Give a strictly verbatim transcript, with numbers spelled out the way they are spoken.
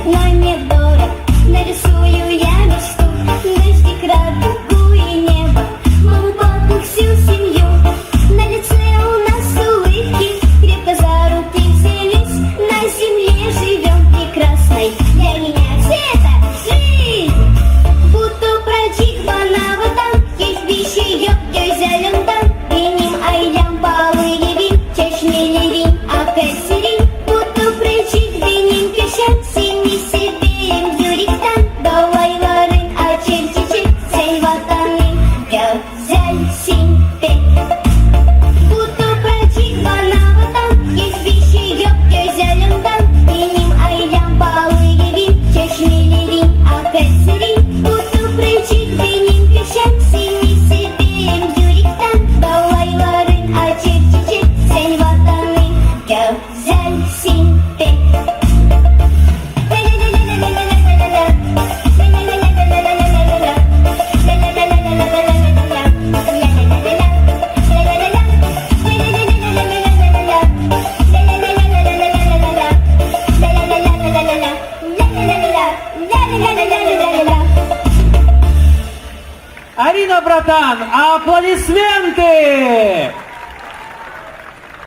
Но не дорог, нарисую я мечту. Дождик, радугу и небо, маму, папу, всю семью. На лице у нас улыбки, крепко за руки взялись. На земле живём прекрасной, для меня всё это жизнь. Būtu pradžiug bana vatan, geçmişi yok gözlerimden. Benim ailem, baalı evim, çeşmelerim akar serin. Būtu pradžiug benim köşem, seni severim ürekten. Dağların açar çiçek, sen vatanım, gözälsin pek. Būtu pradžiug bana vatan, geçmişi yok gözlerimden. Benim ailem, baalı evim, çeşmelerim akar serin. Būtu pradžiug benim köşem, seni severim ürekten. Dağların açar çiçek, sen vatanım, gözälsin pek. Арина, братан, аплодисменты!